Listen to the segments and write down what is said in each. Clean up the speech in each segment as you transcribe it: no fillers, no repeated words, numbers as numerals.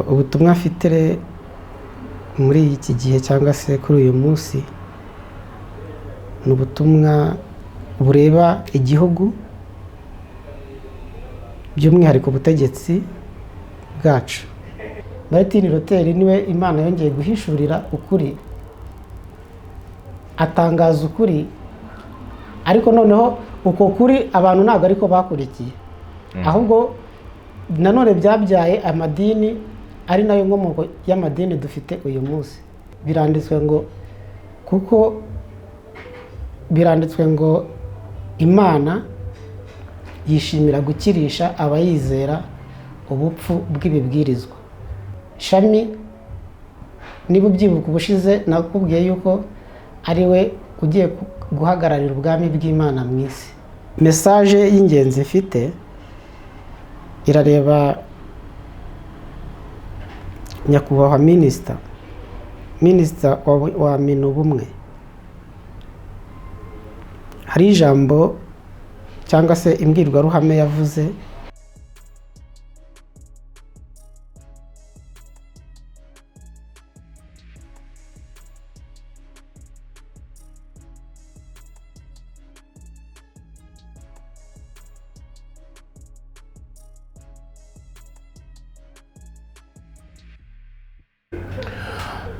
Ubutumwa mfite muri iki gihe cyangwa se kuri uyu munsi ni ubutumwa bureba igihugu, by'umwihariko ubutegetsi bwacu. Martin Luther niwe Imana yongeye guhishurira ukuri, atangaza ukuri, ariko noneho uko kuri abantu ntabwo ariko bakurikiye, ahubwo nanone byabyaye amadini, ari nayo nkomoko y'amadini dufite uyu munsi. Biranditswe ngo kuko biranditswe ngo Imana yishimira gukirisha abayizera ubupfu bw'ibibwirizwa. Shami, niba ubyibuka ubushize nakubwiye yuko ari we ugiye guhagararira ubwami bw'Imana mu isi. Message y'ingenzi mfite irareba nyakubahwa minisita wa Minubumwe. Hari ijambo cyangwa se imbwirwaruhame yavuze.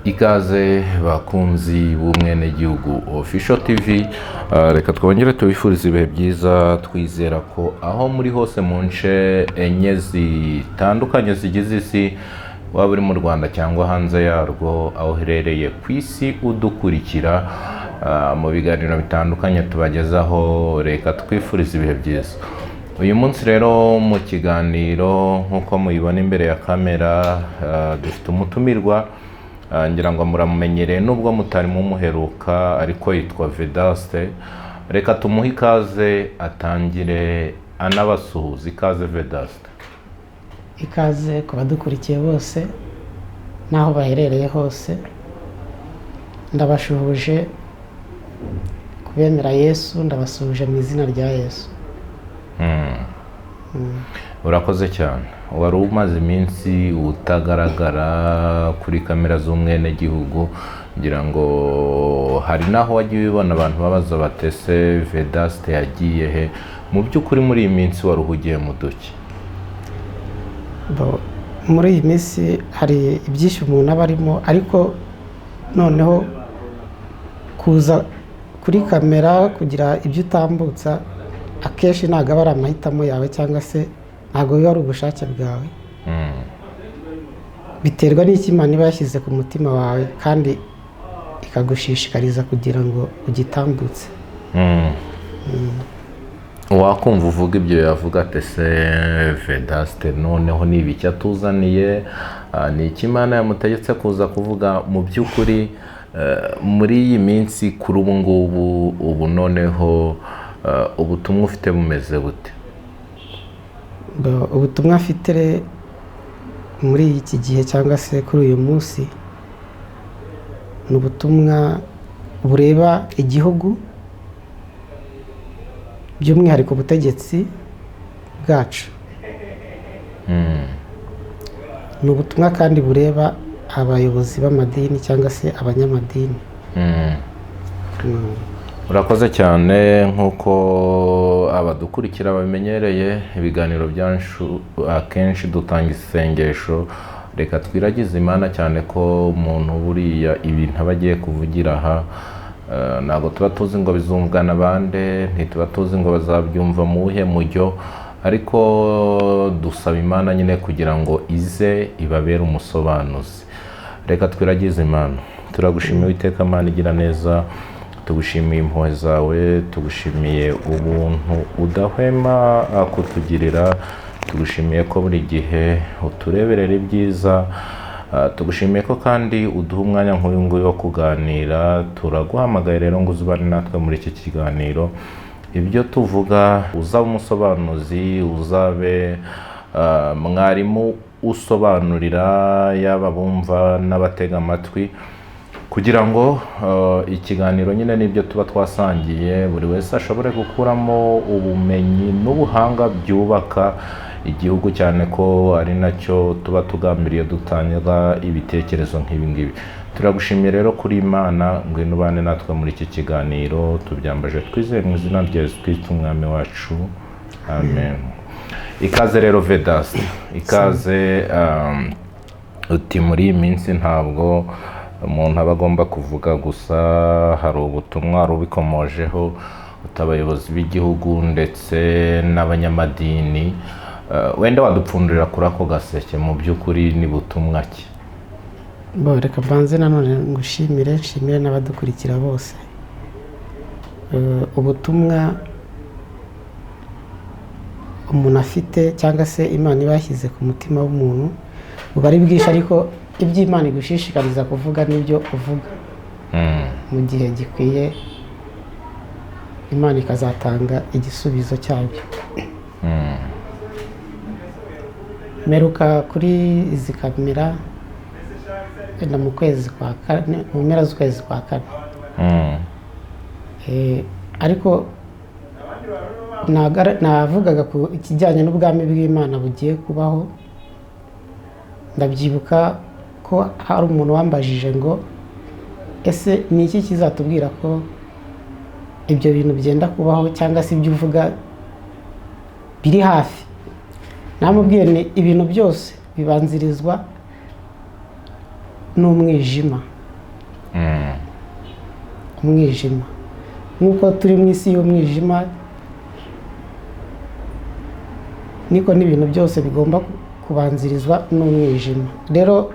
Ikaze bakunzi b'Umwenegihugu Official TV, reka twongere tubifurize ibihe byiza, twizera ko aho muri hose mu nce enye zitandukanye zigize isi, waba uri mu Rwanda cyangwa hanze yarwo, aho uherereye ku isi udukurikira mu biganiro bitandukanye tubagezaho, reka twifurize ibihe byiza. Uyu munsi rero mu kiganiro nk'uko muyibona imbere ya kamera, dufite umutumirwa, ngira ngo muramumenyereye nubwo mutari mumuheruka, ariko yitwa Vedaste. Reka tumuhe ikaze atangire anabasuhuza. Ikaze Vedaste. Ikaze ku badukurikiye bose n'aho baherereye hose, ndabashuhuje kubemera Yesu, ndabasuhuje mu izina rya Yesu. Urakoze cyane. Wari umaze iminsi utagaragara kuri kamera z'Umwenegihugu, ngira ngo hari n'aho wagiye ubibona abantu babaza batese Vedaste yagiye he? Mu by'ukuri muri iyi minsi wari uhugiye mu duki? Muri iyi minsi hari ibyinshi umuntu aba arimo, ariko noneho kuza kuri kamera kugira ibyo utambutsa akenshi ntabwo aba ari amahitamo yawe cyangwa se ntabwo biba ari ubushake bwawe, biterwa n'icyo Imana iba yashyize ku mutima wawe kandi ikagushishikariza kugira ngo ugitambutse. Wakumva uvuga ibyo yavuga ati se Vedaste noneho ni ibiki atuzaniye, ni iki Imana yamutegetse kuza kuvuga? Mu by'ukuri muri iyi minsi kuri ubu ngubu, ubu noneho ubutumwa ufite bumeze bute? Ubutumwa mfite muri iki gihe cyangwa se kuri uyu munsi ni ubutumwa bureba igihugu, by'umwihariko ubutegetsi bwacu. Ni ubutumwa kandi bureba abayobozi b'amadini cyangwa se abanyamadini. Urakoze cyane. Nk'uko abadukurikira babimenyereye, ibiganiro byacu akenshi dutanga isengesho. Reka twiragize Imana cyane ko umuntu buriya ibintu aba agiye kuvugira aha, ntabwo tuba tuzi ngo bizumvwa na bande, ntituba tuzi ngo bazabyumva mu wuhe mujyo, ariko dusaba Imana nyine kugira ngo ize ibabere umusobanuzi. Reka twiragize Imana. Turagushimiye Uwiteka Mana igira neza, tugushimiye impuhwe zawe, tugushimiye ubuntu udahwema kutugirira, tugushimiye ko buri gihe utureberera ibyiza, tugushimiye ko kandi uduha umwanya nk'uyu nguyu wo kuganira. Turaguhamagaye rero ngo uzubane natwe muri iki kiganiro, ibyo tuvuga uzabe umusobanuzi, uzabe mwarimu usobanurira yaba bumva n'abatega amatwi, kugira ngo ikiganiro nyine n'ibyo tuba twasangiye buri wese ashobore gukuramo ubumenyi n'ubuhanga byubaka igihugu, cyane ko ari nacyo tuba tugambiriye dutangira ibitekerezo nk'ibi ngibi. Turagushimiye rero kuri Imana, ngwino ubane natwe muri iki kiganiro, tubyambaje twizeye mu izina rya Yesu Kristo umwami wacu, amen. Ikaze rero Vedaste, ikaze. Uti muri iyi minsi ntabwo umuntu aba agomba kuvuga gusa, hari ubutumwa wari ubikomojeho, uti abayobozi b'igihugu ndetse n'abanyamadini. Wenda wadupfundurira kuri ako gaseke, mu by'ukuri ni butumwa ki? Bo, reka mbanze nanone ngushimire, nshimire n'abadukurikira bose. Ubutumwa umuntu afite cyangwa se Imana iba yashyize ku mutima w'umuntu buba ari bwinshi, ariko ibyo Imana igushishikariza kuvuga nibyo uvuga mu gihe gikwiye, Imana ikazatanga igisubizo cyabyo. Mperuka kuri izi kamera wenda mu kwezi kwa kane, mu mpera z'ukwezi kwa kane. Ariko navugaga ku ikijyanye n'ubwami bw'Imana bugiye kubaho. Ndabyibuka ko hari umuntu wambajije ngo ese ni iki kizatubwira ko ibyo bintu byenda kubaho cyangwa se ibyo uvuga biri hafi? Namubwiye ni ibintu byose bibanzirizwa n'umwijima. Umwijima, nk'uko turi mu isi y'umwijima, niko n'ibintu byose bigomba kubanzirizwa n'umwijima. Rero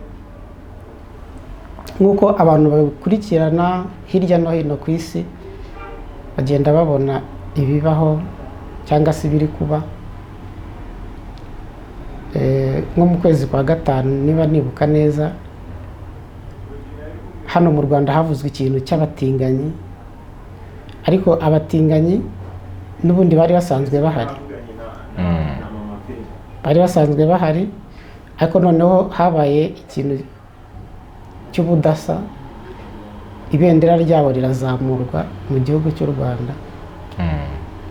nk'uko abantu babikurikirana hirya no hino ku isi, bagenda babona ibibaho cyangwa se ibiri kuba. Nko mu kwezi kwa gatanu, niba nibuka neza, hano mu Rwanda havuzwe ikintu cy'abatinganyi, ariko abatinganyi n'ubundi bari basanzwe bahari. Bari basanzwe bahari, ariko noneho habaye ikintu cy'ubudasa, ibendera ryabo rirazamurwa mu gihugu cy'u Rwanda.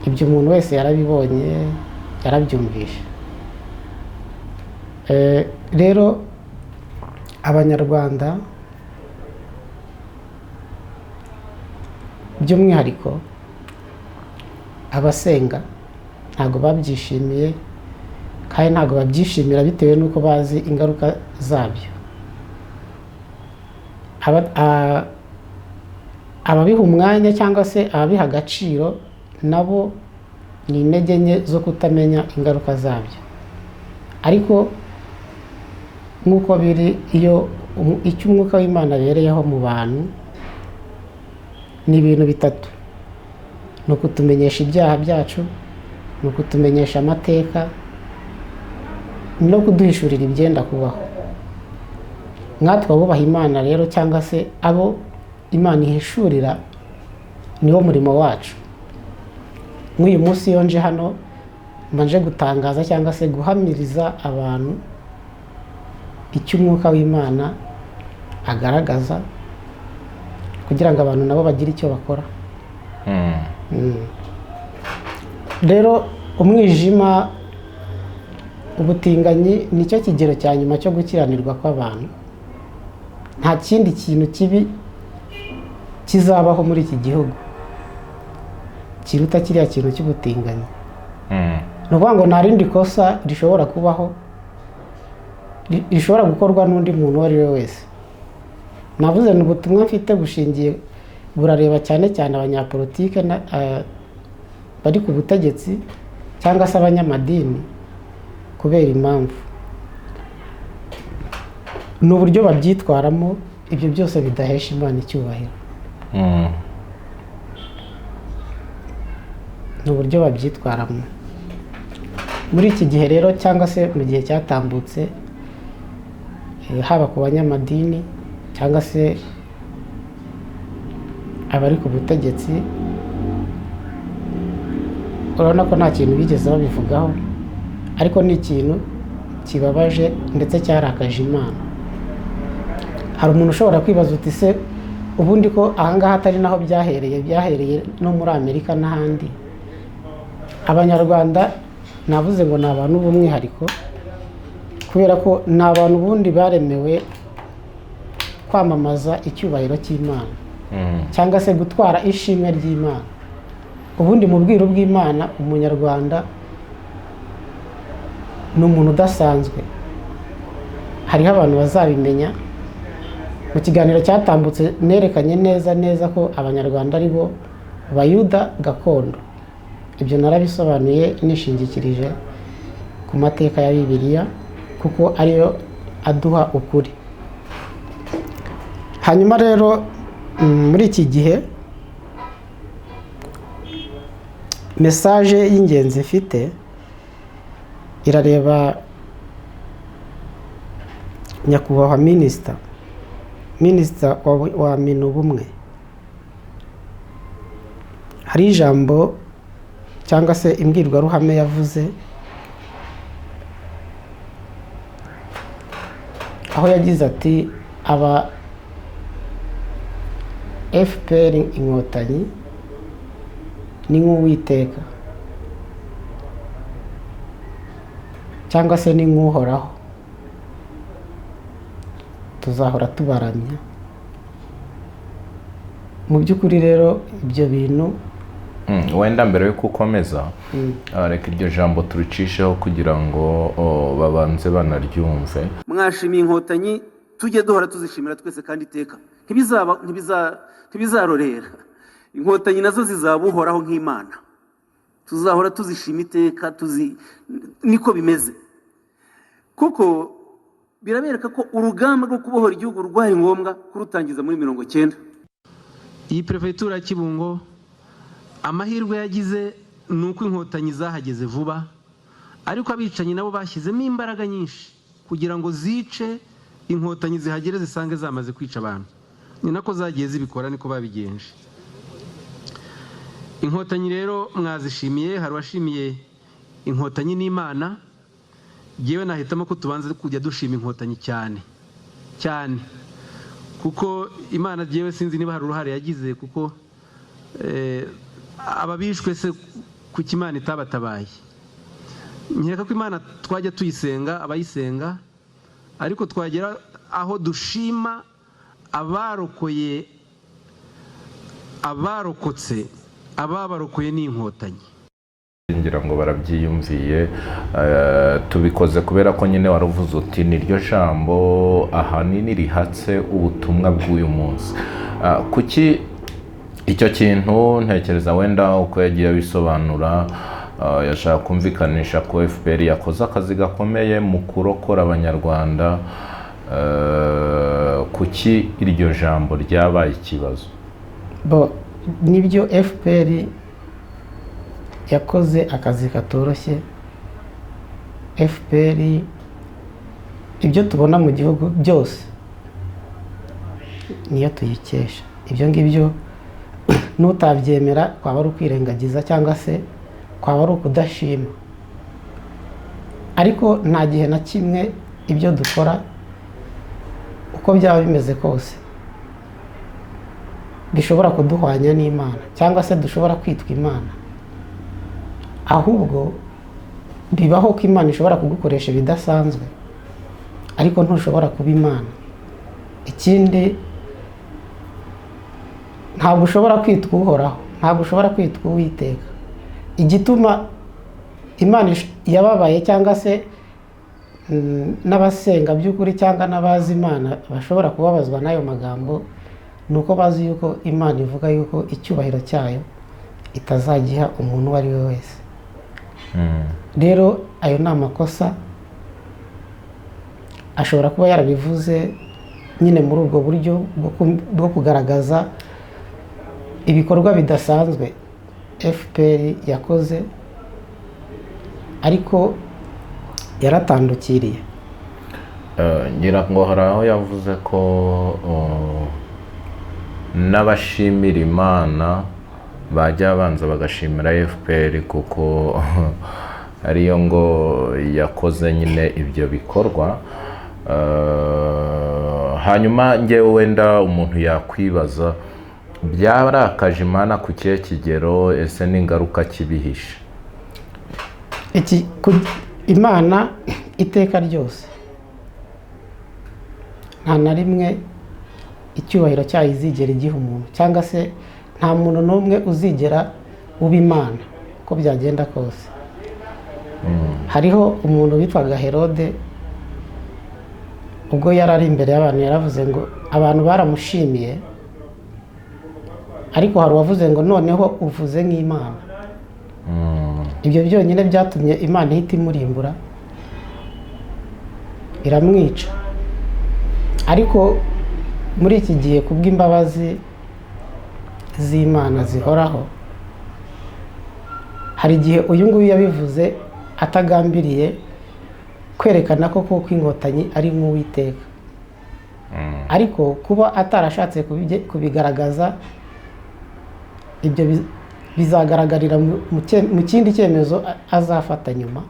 Ibyo umuntu wese yarabibonye, yarabyumvishe. Rero Abanyarwanda by'umwihariko abasenga ntabwo babyishimiye, kandi ntabwo babyishimira bitewe n'uko bazi ingaruka zabyo. Ababiha umwanya cyangwa se ababiha agaciro nabo ni intege nke zo kutamenya ingaruka zabyo. Ariko nk'uko biri, iyo icyo umwuka w'Imana abereyeho mu bantu ni ibintu bitatu: ni ukutumenyesha ibyaha byacu, ni ukutumenyesha amateka, no kuduhishurira ibyenda kubaho. Nkatwe abubaha Imana rero, cyangwa se abo Imana ihishurira, niwo murimo wacu. Nk'uyu munsi iyo nje hano mba nje gutangaza cyangwa se guhamiriza abantu icyo umwuka w'Imana agaragaza, kugira ngo abantu nabo bagire icyo bakora. Rero umwijima, ubutinganyi nicyo kigero cya nyuma cyo gukiranirwa kw'abantu. Nta kindi kintu kibi kizabaho muri iki gihugu kiruta kiriya kintu cy'ubutinganyi. Ni ukuvuga ngo nta rindi kosa rishobora kubaho, rishobora gukorwa n'undi muntu uwo ari we wese. Navuze ni ubutumwa mfite bushingiye, burareba cyane cyane abanyapolitike bari ku butegetsi cyangwa se abanyamadini, kubera impamvu ni uburyo babyitwaramo, ibyo byose bidahesha Imana icyubahiro. Ni uburyo babyitwaramo muri iki gihe rero, cyangwa se mu gihe cyatambutse, haba ku banyamadini cyangwa se abari ku butegetsi, urabona ko nta kintu bigeze babivugaho, ariko ni ikintu kibabaje ndetse cyarakaje Imana. Hari umuntu ushobora kwibaza uti se ubundi ko ahangaha atari naho byahereye, byahereye no muri Amerika n'ahandi. Abanyarwanda Navuze ngo ni abantu b'umwihariko kubera ko ni abantu ubundi baremewe kwamamaza icyubahiro cy'Imana cyangwa se gutwara ishimwe ry'Imana. Ubundi mu bwiru bw'Imana umunyarwanda ni umuntu udasanzwe. Hariho abantu bazabimenya. Mu kiganiro cyatambutse nerekanye neza neza ko abanyarwanda ari bo bayuda gakondo. Ibyo narabisobanuye nishingikirije ku mateka ya Bibiliya kuko ariyo aduha ukuri. Hanyuma rero muri iki gihe message y'ingenzi mfite irareba nyakubahwa minisita wa Minubumwe. Hari ijambo cyangwa se imbwirwaruhame yavuze aho yagize ati aba FPR Inkotanyi ni nk'Uwiteka cyangwa se ni nk'Uhoraho, tuzahora tubaramya. Mu by'ukuri rero ibyo bintu Wenda mbere yuko ukomeza, reka iryo jambo turicisheho kugira ngo babanze banaryumve. Mwashimiye Inkotanyi, tujye duhora tuzishimira twese kandi iteka ntibizarorera. Inkotanyi nazo zizaba Uhoraho nk'Imana, tuzahora tuzishima iteka, niko bimeze. Kuko birabereka ko urugamba rwo kubohora igihugu rwari ngombwa kurutangiza muri 90. Iyi prefegitura ya Kibungo amahirwe yagize ni uko Inkotanyi zahageze vuba, ariko abicanyi nabo bashyizemo imbaraga nyinshi kugira ngo zice Inkotanyi zihagere zisange zamaze kwica abantu. Ni nako zagiye zibikora, niko babigenje. Inkotanyi rero mwazishimiye, hari uwashimiye Inkotanyi n'Imana. Jyewe nahitamo ko tubanza kujya dushima Inkotanyi cyane cyane, kuko Imana jyewe sinzi niba hari uruhare yagize, kuko ababishwe se kuki Imana itabatabaye. Nkeka ko Imana twajya tuyisenga, abayisenga, ariko twagera aho dushima abarokoye, abarokotse, ababarokoye ni Inkotanyi. Ngira ngo barabyiyumviye. Tubikoze kubera ko nyine waruvuze uti niryo jambo ahanini rihatse ubutumwa bw'uyu munsi. Kuki icyo kintu ntekereza wenda uko yagiye abisobanura, yashaka kumvikanisha ko FPR yakoze akazi gakomeye mu kurokora abanyarwanda. Kuki iryo jambo ryabaye ikibazo? Nibyo, FPR yakoze akazi katoroshye. FPR ibyo tubona mu gihugu byose niyo tuyikesha. Ibyo ngibyo nutabyemera kwaba ari ukwirengagiza cyangwa se kwaba ari ukudashima. Ariko nta gihe na kimwe ibyo dukora uko byaba bimeze kose bishobora kuduhwanya n'Imana cyangwa se dushobora kwitwa Imana. Ahubwo bibaho ko Imana ishobora kugukoresha ibidasanzwe, ariko ntushobora kuba Imana. Ikindi, ntabwo ushobora kwitwa Uhoraho, ntabwo ushobora kwitwa Uwiteka. Igituma Imana yababaye cyangwa se n'abasenga by'ukuri cyangwa n'abazi Imana bashobora kubabazwa n'ayo magambo, ni uko bazi yuko Imana ivuga yuko icyubahiro cyayo itazagiha umuntu uwo ari we wese. Rero ayo ni amakosa, ashobora kuba yarabivuze nyine muri ubwo buryo bwo kugaragaza ibikorwa bidasanzwe FPR yakoze, ariko yaratandukiriye. Ngira ngo hari aho yavuze ko n'abashimira Imana bajya banza bagashimira FPR kuko ariyo ngo yakoze nyine ibyo bikorwa. Hanyuma ngewe wenda umuntu yakwibaza byarakaje Imana ku kihe kigero, ese n'ingaruka kibihishe? Iki Imana iteka ryose nta na rimwe icyubahiro cyayo izigera igiha umuntu, cyangwa se nta muntu n'umwe uzigera uba Imana uko byagenda kose. Hariho umuntu witwaga Herode, ubwo yari ari imbere y'abantu yaravuze ngo abantu baramushimiye, ariko hari uwavuze ngo noneho uvuze nk'Imana. Ibyo byonyine byatumye Imana ihita imurimbura iramwica. Ariko muri iki gihe kubw'imbabazi z'Imana zihoraho, hari igihe uyu nguyu yabivuze atagambiriye kwerekana ko koko Inkotanyi ari nk'Uwiteka, ariko kuba atarashatse kubigaragaza, ibyo bizagaragarira mu kindi cyemezo azafata nyuma,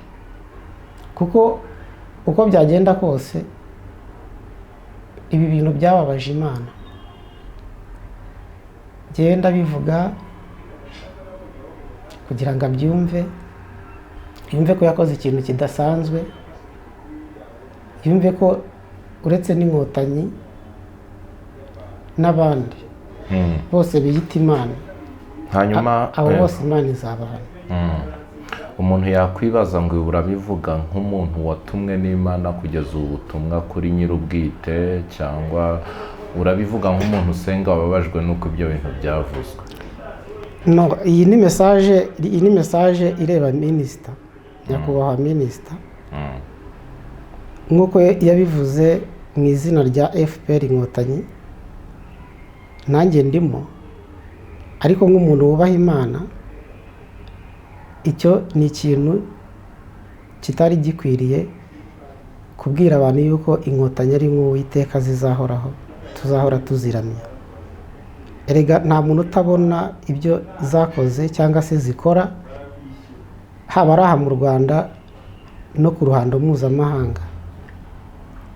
kuko uko byagenda kose ibi bintu byababaje Imana. Njyewe ndabivuga kugira ngo abyumve, yumve ko yakoze ikintu kidasanzwe, yumve ko uretse n'Inkotanyi n'abandi bose biyita Imana, hanyuma abo bose Imana izabahana. Umuntu yakwibaza ngo urabivuga nk'umuntu watumwe n'Imana kugeza ubu butumwa kuri nyir'ubwite, cyangwa urabivuga nk'umuntu usenga wababajwe n'uko ibyo bintu byavuzwe? No, iyi ni message ireba minisita, nyakubahwa minisita, nk'uko yabivuze mu izina rya FPR Inkotanyi, nanjye ndimo, ariko nk'umuntu wubaha Imana, icyo ni ikintu kitari gikwiriye kubwira abantu yuko Inkotanyi ari nk'Uwiteka zizahoraho, tuzahora tuziramya. Erega nta muntu utabona ibyo zakoze cyangwa se zikora, haba ari aha mu Rwanda no ku ruhando mpuzamahanga.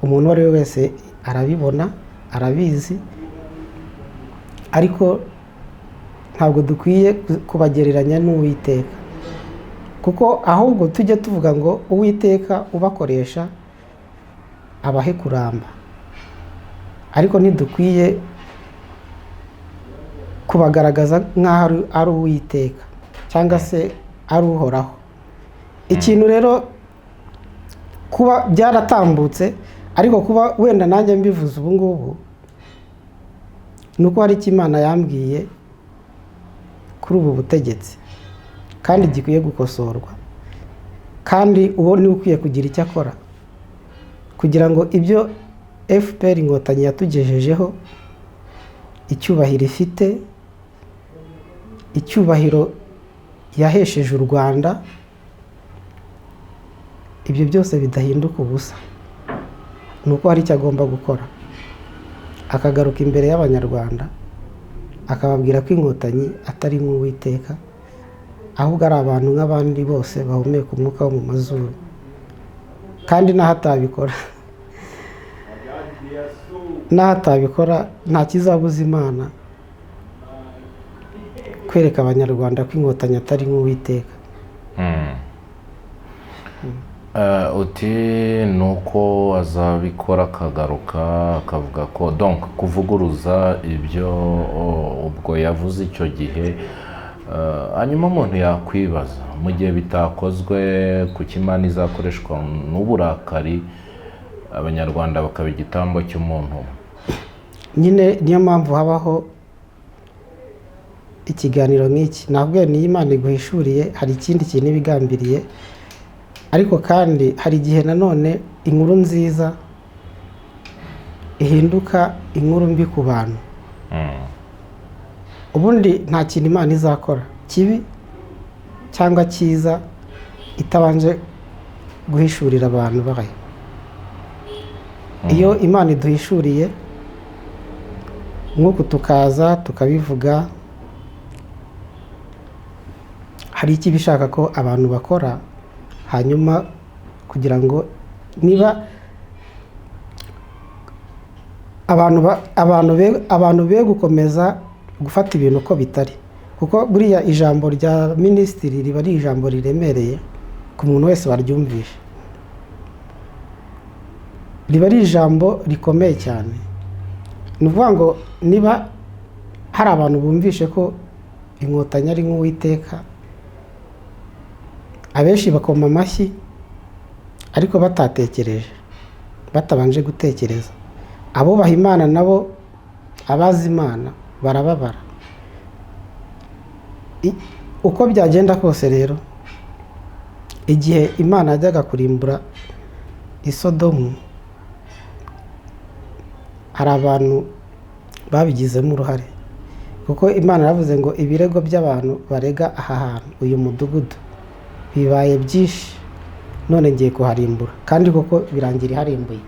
Umuntu uwo ari we wese arabibona, arabizi, ariko ntabwo dukwiye kubagereranya n'Uwiteka, kuko ahubwo tujye tuvuga ngo Uwiteka ubakoresha abahe kuramba, ariko ntidukwiye kubagaragaza nk'aho ari Uwiteka cyangwa se ari Uhoraho. Ikintu rero kuba byaratambutse, ariko kuba wenda nanjye mbivuze ubu ngubu, ni uko hari icyo Imana yambwiye kuri ubu butegetsi kandi gikwiye gukosorwa, kandi uwo niwe ukwiye kugira icyo akora kugira ngo ibyo FPR Inkotanyi yatugejejeho, icyubahiro ifite, icyubahiro yahesheje u Rwanda, ibyo byose bidahinduka ubusa. Ni uko hari icyo agomba gukora, akagaruka imbere y'Abanyarwanda akababwira ko Inkotanyi atari nk'Uwiteka, ahubwo ari abantu nk'abandi bose bahumeka umwuka wo mu mazuru. Kandi n'aho atabikora nta kizabuza Imana kwereka Abanyarwanda ko Inkotanyi atari nk'Uwiteka. Uti nuko azabikora akagaruka akavuga ko donc kuvuguruza ibyo ubwo yavuze icyo gihe. Hanyuma umuntu yakwibaza mu gihe bitakozwe, kuki Imana izakoreshwa n'uburakari Abanyarwanda bakaba igitambo cy'umuntu nyine? Niyo mpamvu habaho ikiganiro nk'iki. Ntabwo niyo Imana iguhishuriye hari ikindi kintu iba igambiriye, ariko kandi hari igihe nanone inkuru nziza ihinduka inkuru mbi ku bantu. Ubundi nta kintu Imana izakora kibi cyangwa cyiza itabanje guhishurira abantu bayo. Iyo Imana iduhishuriye nk'uku tukaza tukabivuga, hari icyo iba ishaka ko abantu bakora, hanyuma kugira ngo niba abantu be gukomeza gufata ibintu uko bitari, kuko buriya ijambo rya minisitiri riba ari ijambo riremereye. Ku muntu wese waryumvishe, riba ari ijambo rikomeye cyane. Ni ukuvuga ngo niba hari abantu bumvishe ko Inkotanyi ari nk'Uwiteka, abenshi bakoma amashyi ariko batatekereje, batabanje gutekereza. Abubaha Imana nabo, abazi Imana barababara. Uko byagenda kose rero, igihe Imana yajyaga kurimbura i Sodomu, hari abantu babigizemo uruhare, kuko Imana yaravuze ngo ibirego by'abantu barega aha hantu, uyu mudugudu, bibaye byinshi, none ngiye kuharimbura. Kandi koko birangira iharimbuye.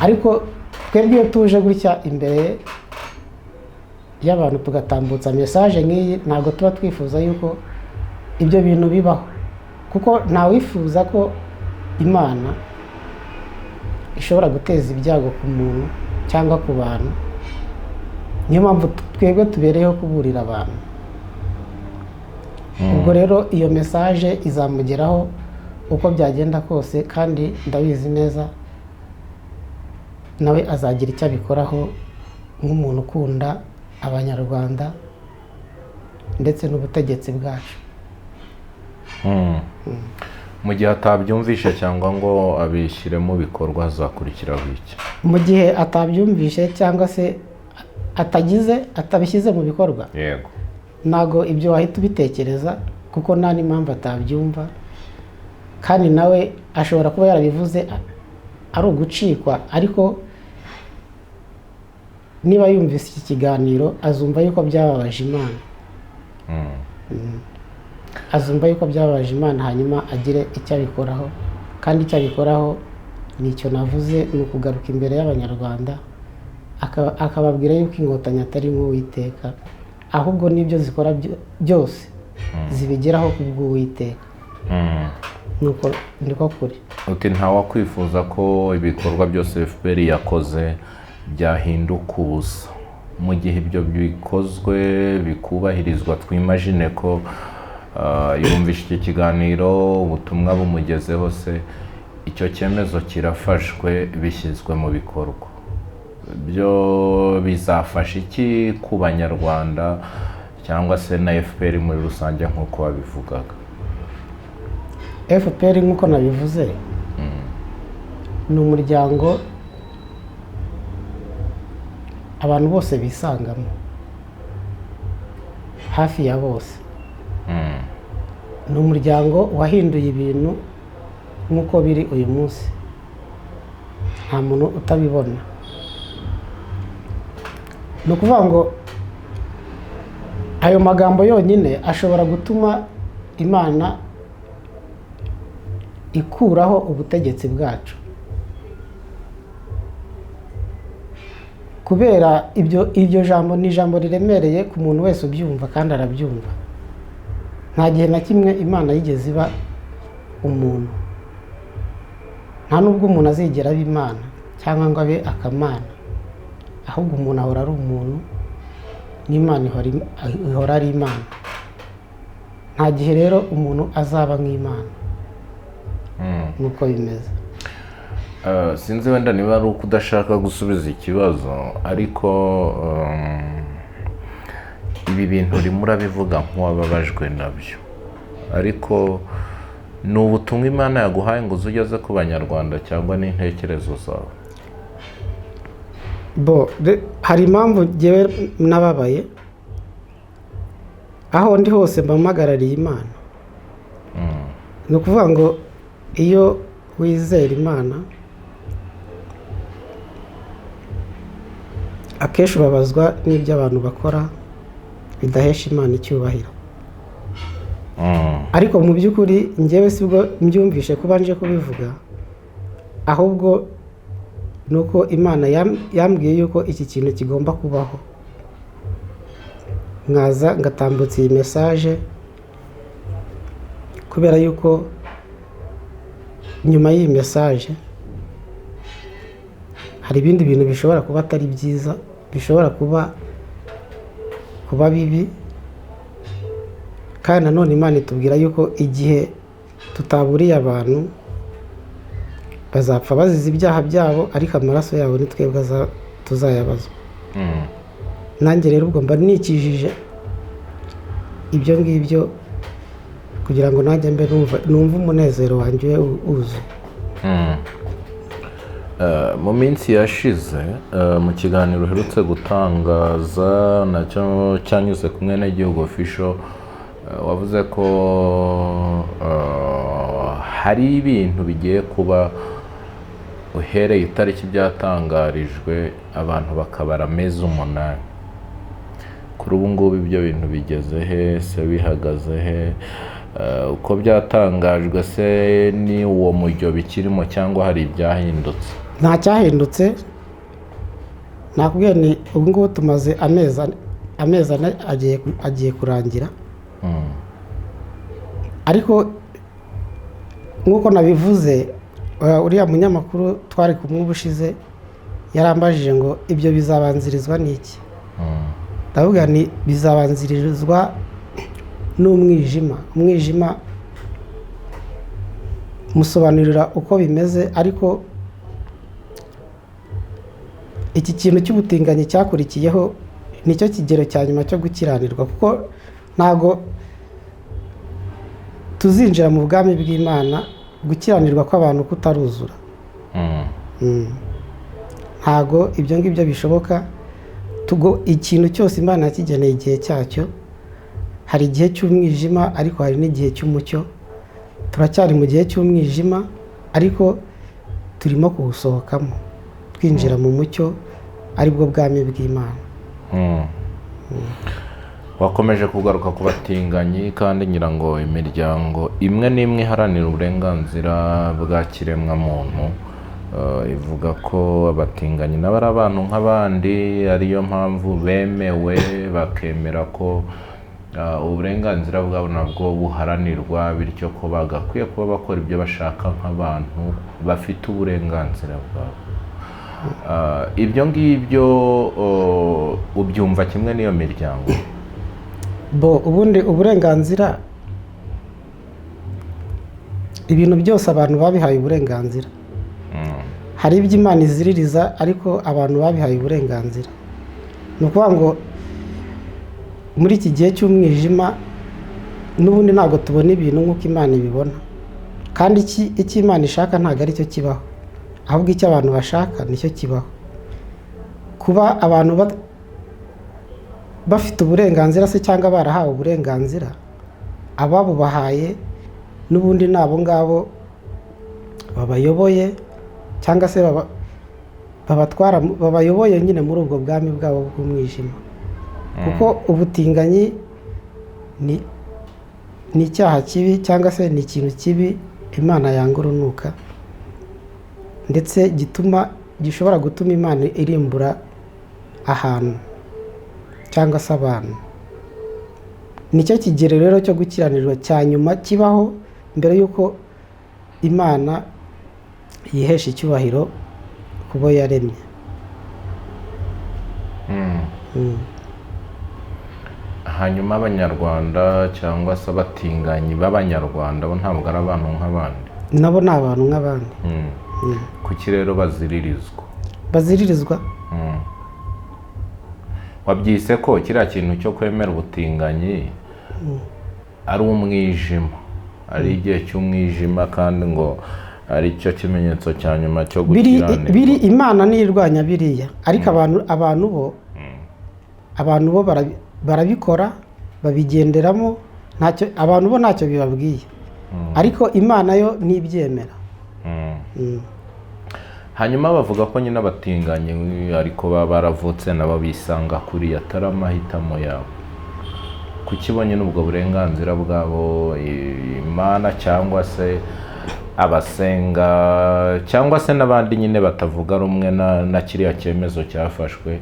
Ariko twebwe iyo tuje gutya imbere y'abantu tugatambutsa message nk'iyi, ntabwo tuba twifuza yuko ibyo bintu bibaho, kuko ntawifuza ko Imana ishobora guteza ibyago ku muntu cyangwa ku bantu. Niyo mpamvu twebwe tubereyeho kuburira abantu. Ubwo rero iyo message izamugeraho uko byagenda kose, kandi ndabizi neza nawe azagira icyo abikoraho nk'umuntu ukunda Abanyarwanda ndetse n'ubutegetsi bwacu. Mu gihe atabyumvishe cyangwa ngo abishyire mu bikorwa, hazakurikiraho iki? Mu gihe atabyumvishe cyangwa se atagize atabishyize mu bikorwa, yego, ntabwo ibyo wahita ubitekereza, kuko nta n'impamvu atabyumva. Kandi nawe ashobora kuba yarabivuze ari ugucikwa, ariko niba yumvise iki kiganiro azumva yuko byababaje Imana. Azumva yuko byababaje Imana, hanyuma agire icyo abikoraho. Kandi icyo abikoraho ni icyo navuze, ni ukugaruka imbere y'Abanyarwanda akababwira yuko Inkotanyi atari nk'Uwiteka, ahubwo n'ibyo zikora byose zibigeraho kubw'Uwiteka. Nuko niko kuri. Uti ntawakwifuza ko ibikorwa byose FPR yakoze byahinduka ubusa. Mu gihe ibyo bikozwe bikubahirizwa, twimagine ko yumvishe iki kiganiro, ubutumwa bumugezeho se, icyo cyemezo kirafashwe, bishyizwe mu bikorwa, byo bizafasha iki ku Banyarwanda cyangwa se na FPR muri rusange nk'uko babivugaga? FPR nk'uko nabivuze ni umuryango abantu bose bisangamo, hafi ya bose. Ni umuryango wahinduye ibintu nk'uko biri uyu munsi, nta muntu utabibona. Ni ukuvuga ngo ayo magambo yonyine ashobora gutuma Imana ikuraho ubutegetsi bwacu, kubera ibyo jambo ni ijambo riremereye ku muntu wese ubyumva, kandi arabyumva. Nta gihe na kimwe Imana yigeze iba umuntu, nta nubwo umuntu azigera aba Imana cyangwa ngo abe akamana, ahubwo umuntu ahora ari umuntu n'Imana ihora ari Imana. Nta gihe rero umuntu azaba nk'Imana, nuko bimeze. Sinzi wenda niba ari uko udashaka gusubiza ikibazo, ariko ibi bintu urimo urabivuga nk'uwababajwe nabyo, ariko ni ubutumwa Imana yaguhaye ngo uze ugeze ku Banyarwanda cyangwa n'intekerezo zawe? Bo hari impamvu njyewe nababaye. Aho ndi hose mpagarariye Imana. Ni ukuvuga ngo iyo wizera Imana akenshi ubabazwa n'ibyo abantu bakora bidahesha Imana icyubahiro. Ariko mu by'ukuri njyewe sibwo mbyumvishe kuba nje kubivuga, ahubwo nuko Imana yambwiye yuko iki kintu kigomba kubaho, nkaza ngatambutsa iyi message, kubera yuko nyuma y'iyi message hari ibindi bintu bishobora kuba atari byiza, bishobora kuba bibi. Kandi nanone Imana itubwira yuko igihe Tutaburiye abantu bazapfa bazize ibyaha byabo, ariko amaraso yabo ni twebwe tuzayabazwa. Nanjye rero ubwo mba nikijije ibyo ngibyo kugira ngo nanjye mbe numve umunezero wanjye wuzuye. Mu minsi yashize, mu kiganiro uherutse gutangaza nacyo cyanyuze ku Mwenegihugu Official, wavuze ko hari ibintu bigiye kuba uhereye itariki byatangarijwe, abantu bakabara amezi 8. Kuri ubu ngubu ibyo bintu bigeze he se, bihagaze he? Uko byatangajwe se ni uwo mujyo bikirimo cyangwa hari ibyahindutse? Nta cyahindutse. Nakubwiye ni ubu ngubu tumaze amezi 4 agiye kurangira. Ariko nk'uko nabivuze, uriya munyamakuru twari kumwe ubushize yarambajije ngo ibyo bizabanzirizwa n'iki? Ndavuga ni bizabanzirizwa n'umwijima. Umwijima musobanurira uko bimeze, ariko iki kintu cy'ubutinganyi cyakurikiyeho nicyo kigero cya nyuma cyo gukiranirwa, kuko ntago tuzinjira mu bwami bw'Imana gukiranirwa kw'abantu kutaruzura. Ntago ibyo ngibyo bishoboka. Ikintu cyose Imana yakigeneye igihe cyacyo. Hari igihe cy'umwijima, ariko hari n'igihe cy'umucyo. Turacyari mu gihe cy'umwijima, ariko turimo kuwusohokamo twinjira mu mucyo, aribwo bwami bw'Imana. Wakomeje kugaruka ku batinganyi, kandi ngira ngo imiryango imwe n'imwe iharanira uburenganzira bwa kiremwamuntu ivuga ko abatinganyi nabo ari abantu nk'abandi, ariyo mpamvu bemewe, bakemera ko uburenganzira bwabo nabwo buharanirwa, bityo ko bagakwiye kuba bakora ibyo bashaka nk'abantu bafite uburenganzira bwabo. Ibyo ngibyo ubyumva kimwe n'iyo miryango? Bo ubundi uburenganzira, ibintu byose abantu babihaye uburenganzira. Hari ibyo Imana iziririza, ariko abantu babihaye uburenganzira. Ni ukuvuga ngo muri iki gihe cy'umwijima n'ubundi ntabwo tubona ibintu nk'uko Imana ibibona, kandi icyo Imana ishaka ntabwo aricyo kibaho, ahubwo icyo abantu bashaka nicyo kibaho. Kuba abantu bafite uburenganzira se cyangwa barahawe uburenganzira, ababubahaye n'ubundi ni abo ngabo babayoboye, cyangwa se babatwara, babayoboye nyine muri ubwo bwami bwabo bw'umwijima. Kuko ubutinganyi ni icyaha kibi, cyangwa se ni ikintu kibi Imana yanga urunuka, ndetse gishobora gutuma Imana irimbura ahantu cyangwa se abantu. Nicyo kigero rero cyo gukiranirwa cya nyuma kibaho mbere y'uko Imana yihesha icyubahiro kubo yaremye. Hanyuma abanyarwanda cyangwa se abatinganyi b'abanyarwanda bo ntabwo ari abantu nk'abandi? Nabo ni abantu nk'abandi. Kuki rero baziririzwa? Baziririzwa? Wabyise ko kiriya kintu cyo kwemera ubutinganyi ari umwijima, ari igihe cy'umwijima, kandi ngo ari cyo kimenyetso cya nyuma cyo gukiranirwa. Biri Imana nirwanya biriya, ariko abantu bo barabikora, babigenderamo, ntacyo abantu bo ntacyo bibabwiye, ariko Imana yo ntibyemera. Hanyuma bavuga ko nyine abatinganyi ariko baba baravutse nabo bisanga kuri atari amahitamo yabo. Kuki bo nyine ubwo burenganzira bwabo Imana cyangwa se abasenga cyangwa se n'abandi nyine batavuga rumwe na kiriya cyemezo cyafashwe,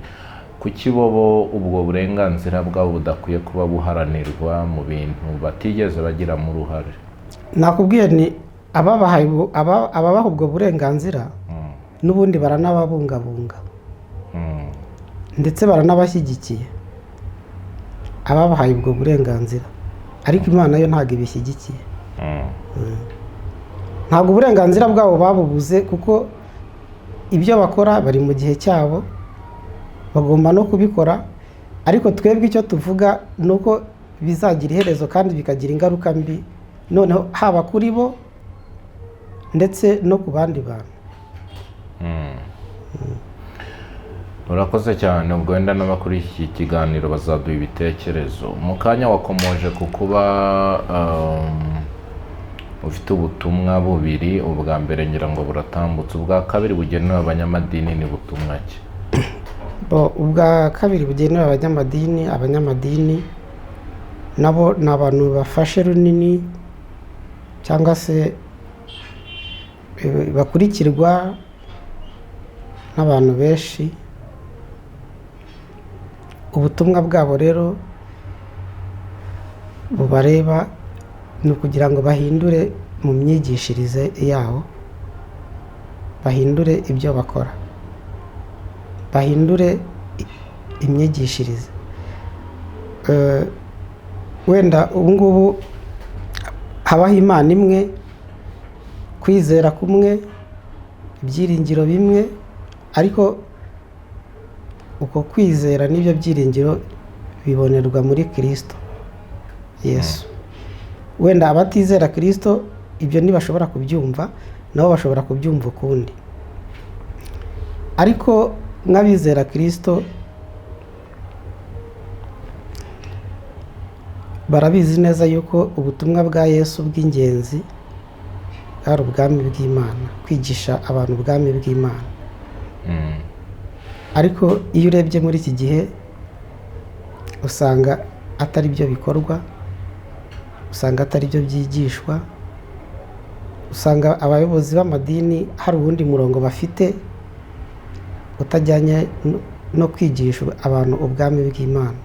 kuki bo ubwo burenganzira bwabo budakwiye kuba buharanirwa mu bintu batigeze bagiramo uruhare? Nakubwiye ni ababaha ubwo burenganzira n'ubundi baranababungabunga, ndetse baranabashyigikiye ababahaye ubwo burenganzira, ariko Imana yo ntabwo ibishyigikiye. Ntabwo uburenganzira bwabo babubuze, kuko ibyo bakora bari mu gihe cyabo, bagomba no kubikora. Ariko twebwe icyo tuvuga ni uko bizagira iherezo kandi bikagira ingaruka mbi, noneho haba kuri bo ndetse no ku bandi bantu. Urakoze cyane. Ubwo wenda n'abakuri iki kiganiro bazaduha ibitekerezo. Mu kanya wakomoje ku kuba ufite ubutumwa bubiri. Ubwa mbere ngira ngo buratambutse, ubwa kabiri bugenewe abanyamadini ni butumwa ki? Ubwa kabiri bugenewe abanyamadini, abanyamadini nabo ni abantu bafashe runini cyangwa se bakurikirwa n'abantu benshi. Ubutumwa bwabo rero bubareba ni ukugira ngo bahindure mu myigishirize yabo, bahindure ibyo bakora, bahindure imyigishirize. Wenda ubu ngubu habaho Imana imwe, kwizera kumwe, ibyiringiro bimwe, ariko uko kwizera n'ibyo byiringiro bibonerwa muri Kristo Yesu. Wenda abatizera Kristo ibyo ntibashobora kubyumva, nabo bashobora kubyumva ukundi. Ariko nk'abizera Kristo barabizi neza yuko ubutumwa bwa Yesu bw'ingenzi bwari ubwami bw'Imana, kwigisha abantu ubwami bw'Imana. Ariko iyo urebye muri iki gihe usanga atari byo bikorwa, usanga atari byo byigishwa, usanga abayobozi b'amadini hari uwundi murongo bafite utajyanye no kwigisha abantu ubwami bw'Imana.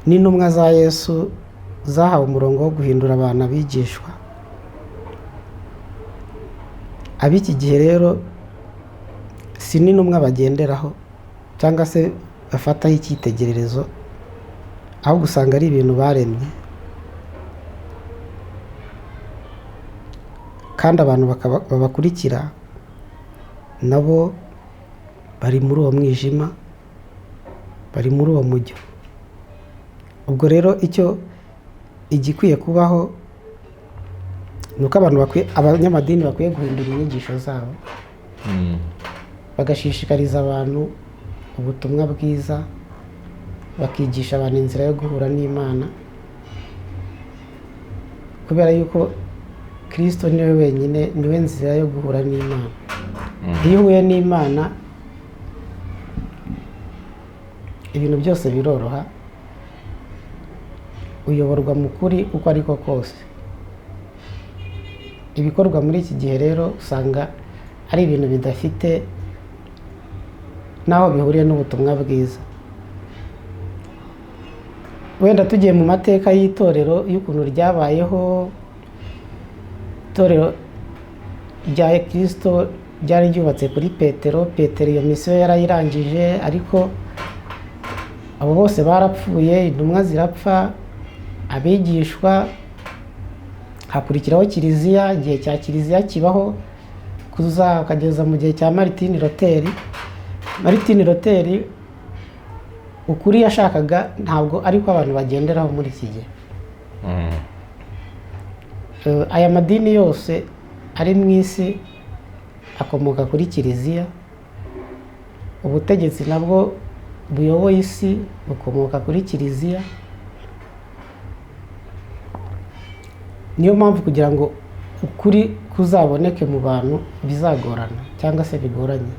N'intumwa za Yesu zahawe umurongo wo guhindura abantu abigishwa. Ab'iki gihe rero si n'intumwa bagenderaho cyangwa se bafataho icyitegererezo, ahubwo usanga ari ibintu baremye, kandi abantu babakurikira nabo bari muri uwo mwijima, bari muri uwo mujyo. Ubwo rero icyo igikwiye kubaho ni uko abantu abanyamadini bakwiye guhindura inyigisho zabo, bagashishikariza abantu ubutumwa bwiza, bakigisha abantu inzira yo guhura n'Imana, kubera yuko Kristo niwe wenyine, niwe nzira yo guhura n'Imana. Iyo uhuye n'Imana ibintu byose biroroha, uyoborwa mu kuri uko ariko kose. Ibikorwa muri iki gihe rero usanga ari ibintu bidafite n'aho bihuriye n'ubutumwa bwiza. Wenda tugiye mu mateka y'itorero y'ukuntu ryabayeho, itorero rya Kristo ryari ryubatse kuri Petero. Petero iyo misiyo yarayirangije, ariko abo bose barapfuye, intumwa zirapfa, abigishwa, hakurikiraho Kiliziya. Igihe cya Kiliziya kibaho kuzakageza mu gihe cya Martin Luther. Martin Luther ukuri yashakaga ntabwo ariko abantu bagenderaho muri iki gihe. Aya madini yose ari mu isi akomoka kuri Kiliziya. Ubutegetsi nabwo buyoboye isi bukomoka kuri Kiliziya. Niyo mpamvu kugira ngo ukuri kuzaboneke mu bantu bizagorana cyangwa se bigoranye.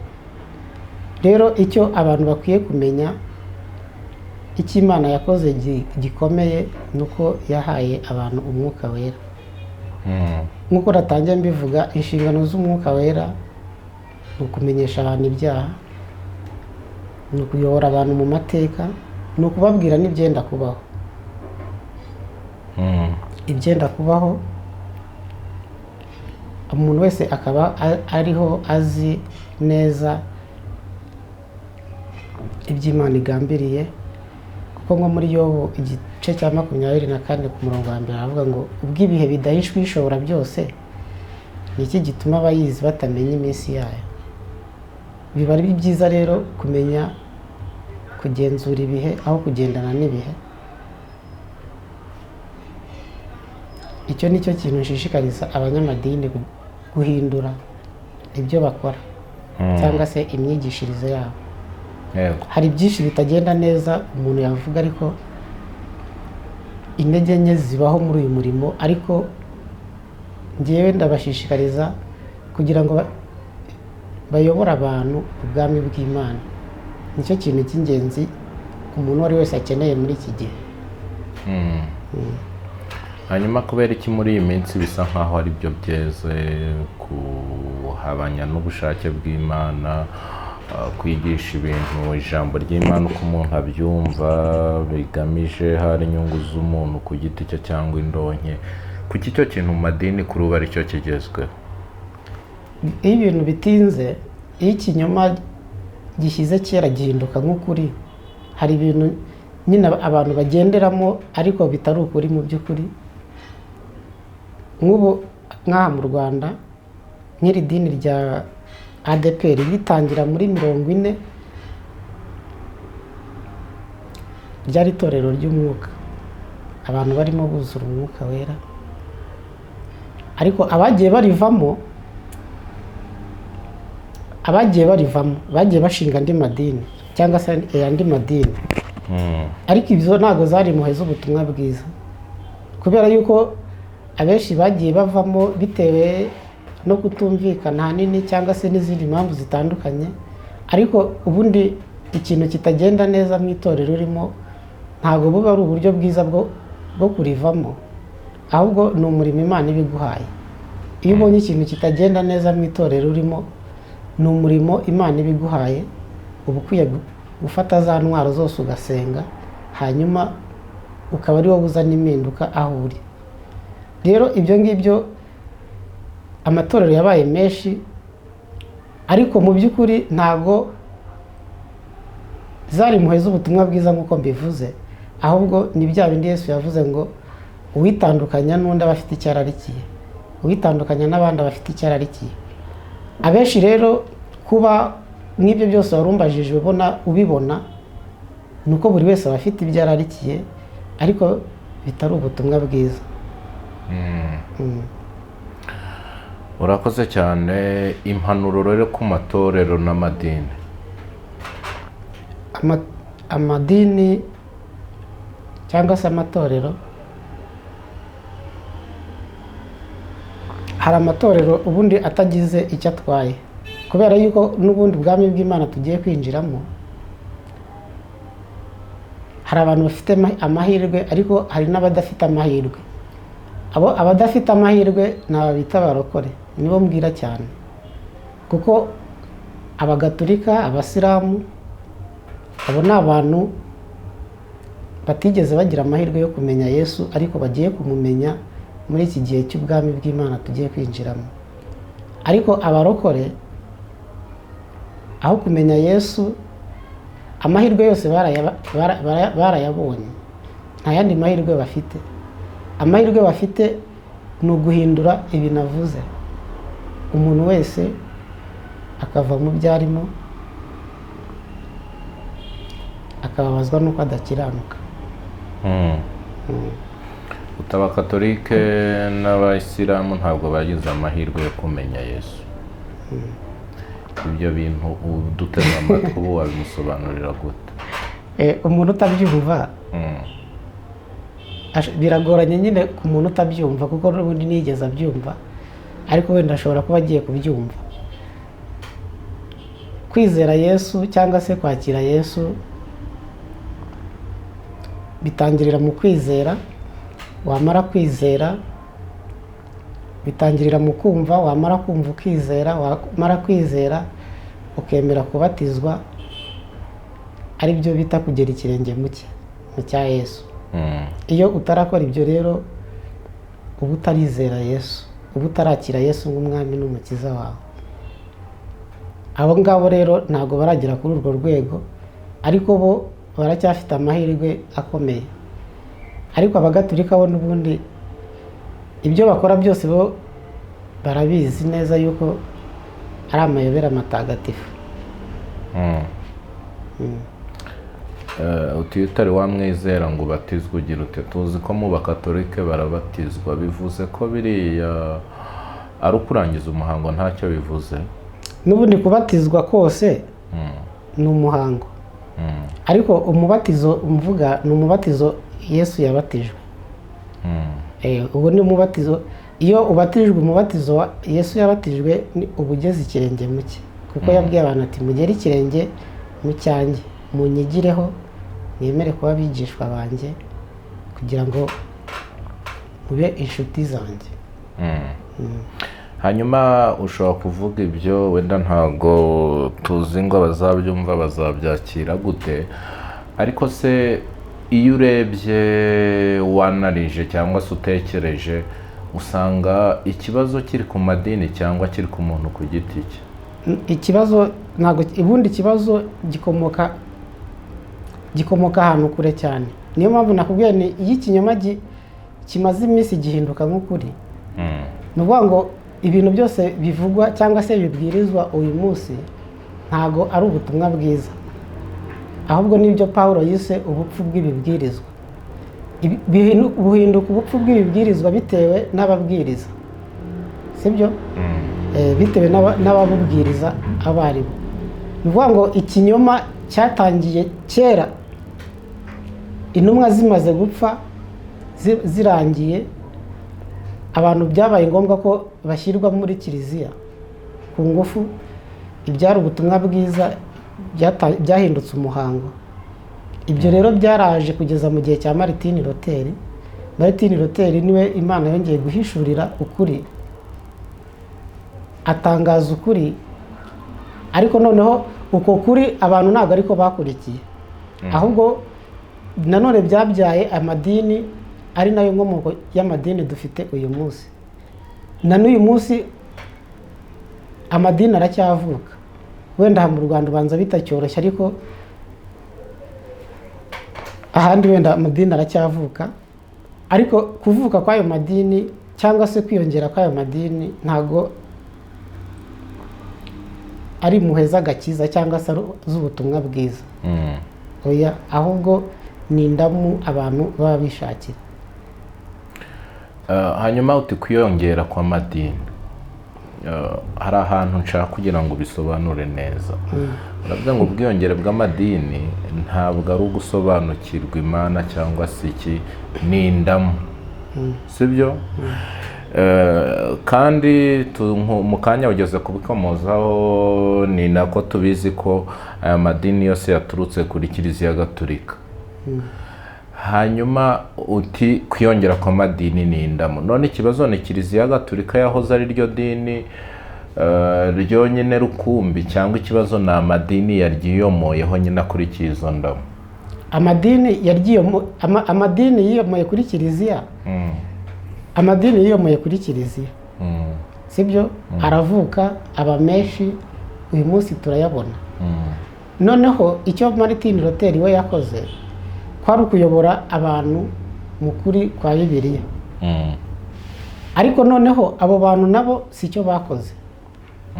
Rero icyo abantu bakwiye kumenya, icyo Imana yakoze gikomeye ni uko yahaye abantu umwuka wera. Nk'uko natangiye mbivuga, inshingano z'umwuka wera ni ukumenyesha abantu ibyaha, ni ukuyobora abantu mu mateka, ni ukubabwira n'ibyenda kubaho. Ibyenda kubaho umuntu wese akaba ariho azi neza iby'Imana igambiriye. Kuko nko muri Yobu igice cya 24 ku murongo wa mbere aravuga ngo ubwo ibihe bidahishwa ishobora byose Ni iki gituma abayizi batamenya iminsi yayo? Biba ari byiza rero kumenya kugenzura ibihe aho kugendana n'ibihe. Icyo ni cyo kintu nshishikariza abanyamadini guhindura ibyo bakora cyangwa se imyigishirize yabo. Hari byinshi bitagenda neza umuntu yavuga, ariko intege nke zibaho muri uyu murimo, ariko ngewe ndabashishikariza kugira ngo bayobore abantu ubwami bw'Imana. Nicyo kintu cy'ingenzi umuntu uwo ari wese akeneye muri iki gihe. Hanyuma kubera iki muri iyi minsi bisa nkaho ari byo byeze kuhabanya n'ubushake bw'Imana, kwigisha ibintu ijambo ry'Imana uko umuntu abyumva bigamije hari inyungu z'umuntu ku giti cye cyangwa indonke, kuki icyo kintu mu madini kuri ubu aricyo kigezweho? Iyo ibintu bitinze, iyo ikinyoma gishyize kera gihinduka nk'ukuri. Hari ibintu nyine abantu bagenderamo ariko bitari ukuri mu by'ukuri. Nk'ubu nk'aha mu Rwanda nk'iri dini rya ADEPR ritangira muri 40, ryari itorero ry'umwuka, abantu barimo buzura umwuka wera, ariko abagiye barivamo bagiye bashinga andi madini cyangwa se andi madini. Ariko ibyo ntabwo zari impuhwe z'ubutumwa bwiza, kubera yuko abenshi bagiye bavamo bitewe no kutumvikana ahanini cyangwa se n'izindi mpamvu zitandukanye. Ariko ubundi ikintu kitagenda neza mu itorero urimo ntabwo buba ari uburyo bwiza bwo kurivamo, ahubwo ni umurimo Imana ibiguhaye. Iyo ubonye ikintu kitagenda neza mu itorero urimo, ni umurimo Imana ibiguhaye, uba ukwiye gufata za ntwaro zose ugasenga, hanyuma ukaba ari wowe uzana impinduka aho uri. Rero ibyo ngibyo amatorero yabaye menshi, ariko mu by'ukuri ntabwo zari impuhwe z'ubutumwa bwiza nk'uko mbivuze, ahubwo ni bya bindi Yesu yavuze ngo uwitandukanya n'undi aba afite icyo ararikiye, uwitandukanya n'abandi aba afite icyo ararikiye. Abenshi rero kuba nk'ibyo byose warumbajije ubibona, ni uko buri wese aba afite ibyo ararikiye, ariko bitari ubutumwa bwiza. Urakoze cyane. Impanuro rero ku matorero n'amadini. Amadini cyangwa se amatorero, hari amatorero ubundi atagize icyo atwaye, kubera yuko n'ubundi ubwami bw'Imana tugiye kwinjiramo, hari abantu bafite amahirwe, ariko hari n'abadafite amahirwe. Abo abadafite amahirwe ni aba bita abarokore, nibo mbwira cyane, kuko abagatulika, abasilamu, abo ni abantu batigeze bagira amahirwe yo kumenya Yesu, ariko bagiye kumumenya muri iki gihe cy'ubwami bw'Imana tugiye kwinjiramo. Ariko abarokore aho kumenya Yesu, amahirwe yose barayabonye, nta yandi mahirwe bafite. Amahirwe bafite ni uguhindura ibi navuze, umuntu wese akava mu byo arimo, akababazwa n'uko adakiranuka. Abagatolike n'abayisilamu ntabwo bagize amahirwe yo kumenya Yesu. Ibyo bintu uduteze amatwi ubu wabimusobanurira gute? Umuntu utabyumva biragoranye nyine ku muntu utabyumva, kuko n'ubundi nigeze abyumva, ariko wenda ashobora kuba agiye kubyumva. Kwizera Yesu cyangwa se kwakira Yesu bitangirira mu kwizera, wamara kwizera bitangirira mu kumva, wamara kumva ukizera, wamara kwizera ukemera kubatizwa, ari byo bita kugera ikirenge mu cya Yesu. Iyo utarakora ibyo rero uba utarizera Yesu, uba utarakira Yesu nk'umwami n'umukiza wawe. Abo ngabo rero ntabwo baragera kuri urwo rwego, ariko bo baracyafite amahirwe akomeye. Ariko abagatulika bo n'ubundi ibyo bakora byose bo Barabizi neza yuko ari amayobera matagatifu. Uti utari wamwizera ngo ubatizwe ugira ute? Tuzi ko mu bakatolike barabatizwa, bivuze ko biriya ari ukurangiza umuhango, ntacyo bivuze? N'ubundi kubatizwa kose ni umuhango, ariko umubatizo mvuga ni umubatizo Yesu yabatijwe. Ubu ni umubatizo. Iyo ubatijwe umubatizo wa Yesu yabatijwe, ni uba ugeze ikirenge mu cye, kuko yabwiye abantu ati: "Mugere ikirenge mu cyanjye, munyigireho, mwemere kuba abigishwa banjye kugira ngo mube inshuti zanjye." Hanyuma ushobora kuvuga ibyo, wenda ntago tuzi ngo abazabyumva bazabyakira gute, ariko se iyo urebye, wanarije cyangwa se utekereje, usanga ikibazo kiri ku madini cyangwa kiri ku muntu ku giti cye? Ikibazo ntabwo, ubundi ikibazo gikomoka ahantu kure cyane. Niyo mpamvu nakubwiye ni iyo ikinyoma kimaze iminsi gihinduka nk'ukuri. Ni ukuvuga ngo ibintu byose bivugwa cyangwa se bibwirizwa uyu munsi ntabwo ari ubutumwa bwiza, ahubwo nibyo Paul yise ubupfu bw'ibibwirizwa. Buhinduka ubupfu bw'ibibwirizwa bitewe n'ababwiriza, sibyo? Bitewe n'ababubwiriza abo ari bo. Ni ukuvuga ngo ikinyoma cyatangiye kera, intumwa zimaze gupfa, zirangiye, abantu byabaye ngombwa ko bashyirwa muri kiliziya ku ngufu. Ibyari ubutumwa bwiza byahindutse umuhango. Ibyo rero byaraje kugeza mu gihe cya Martin Luther. Martin Luther niwe Imana yongeye guhishurira ukuri, atangaza ukuri, ariko noneho uko kuri abantu ntabwo ariko bakurikiye, ahubwo nanone byabyaye amadini, ari nayo nkomoko y'amadini dufite uyu munsi. Na n'uyu munsi amadini aracyavuka. Wenda aha mu Rwanda ubanza bitacyoroshye, ariko ahandi wenda amadini aracyavuka. Ariko kuvuka kw'ayo madini cyangwa se kwiyongera kw'ayo madini ntabwo ari impuhwe z'agakiza cyangwa se ari z'ubutumwa bwiza. Oya, ahubwo ni indamu abantu baba bishakira. Hanyuma uti kwiyongera kw'amadini. Hari ahantu nshaka kugira ngo ubisobanure neza. Uravuga ngo ubwiyongere bw'amadini ntabwo ari ugusobanukirwa Imana cyangwa se iki, ni indamu, sibyo? Kandi mu kanya ugeze kubikomozaho, ni nako tubizi ko aya madini yose yaturutse kuri Kiliziya Gatolika. Hanyuma uti kwiyongera kw'amadini ni indamu. None ikibazo ni Kiliziya Gatolika yahoze ari ryo dini ryonyine rukumbi, cyangwa ikibazo ni amadini yaryiyomoyeho nyine akurikiye izo ndamu? Amadini yiyomoye kuri kiliziya. Amadini yiyomoye kuri kiliziya, sibyo? Aravuka, aba menshi, uyu munsi turayabona. Noneho icyo Martin Luther we yakoze kwari ukuyobora abantu mu kuri kwa Bibiliya. Ariko noneho abo bantu nabo si cyo bakoze,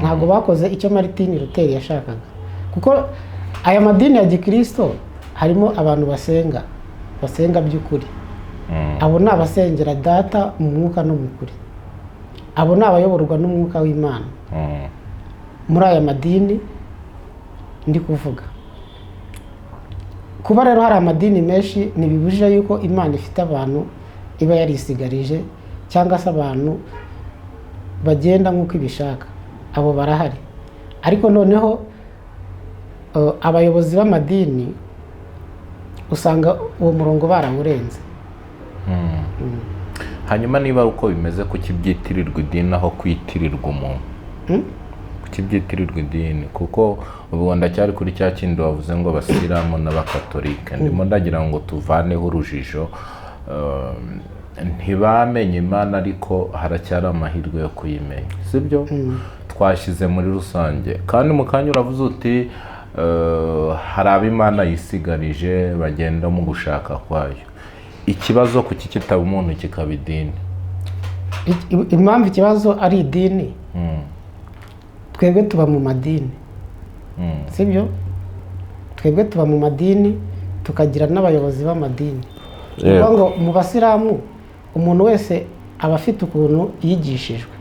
ntabwo bakoze icyo Martin Luther yashakaga, kuko aya madini ya gikristo harimo abantu basenga, basenga by'ukuri. Abo ni abasengera Data mu mwuka no mu kuri, abo ni abayoborwa n'umwuka w'Imana. Muri aya madini ndi kuvuga, kuba rero hari amadini menshi ntibibujije yuko Imana ifite abantu iba yarisigarije, cyangwa se abantu bagenda nk'uko ibishaka, abo barahari. Ariko noneho abayobozi b'amadini usanga uwo murongo barawurenze. Hanyuma niba ari uko bimeze, kuki byitirirwa idini aho kwitirirwa umuntu? Kuki byitirirwa idini? Kuko ubu ndacyari kuri cya kindi wavuze ngo abasilamu n'abakatolika, ndimo ndagira ngo tuvaneho urujijo. Ntibamenye Imana, ariko haracyari amahirwe yo kuyimenya, sibyo? Twashyize muri rusange. Kandi mu kanya uravuze uti hari abo Imana yisigarije bagenda mu gushaka kwayo. Ikibazo, kuki kitaba umuntu kikaba idini? Impamvu ikibazo ari idini, twebwe tuba mu madini, sibyo? Twebwe tuba mu madini, tukagira n'abayobozi b'amadini. Ni ukuvuga ngo mu basilamu umuntu wese aba afite ukuntu yigishijwe,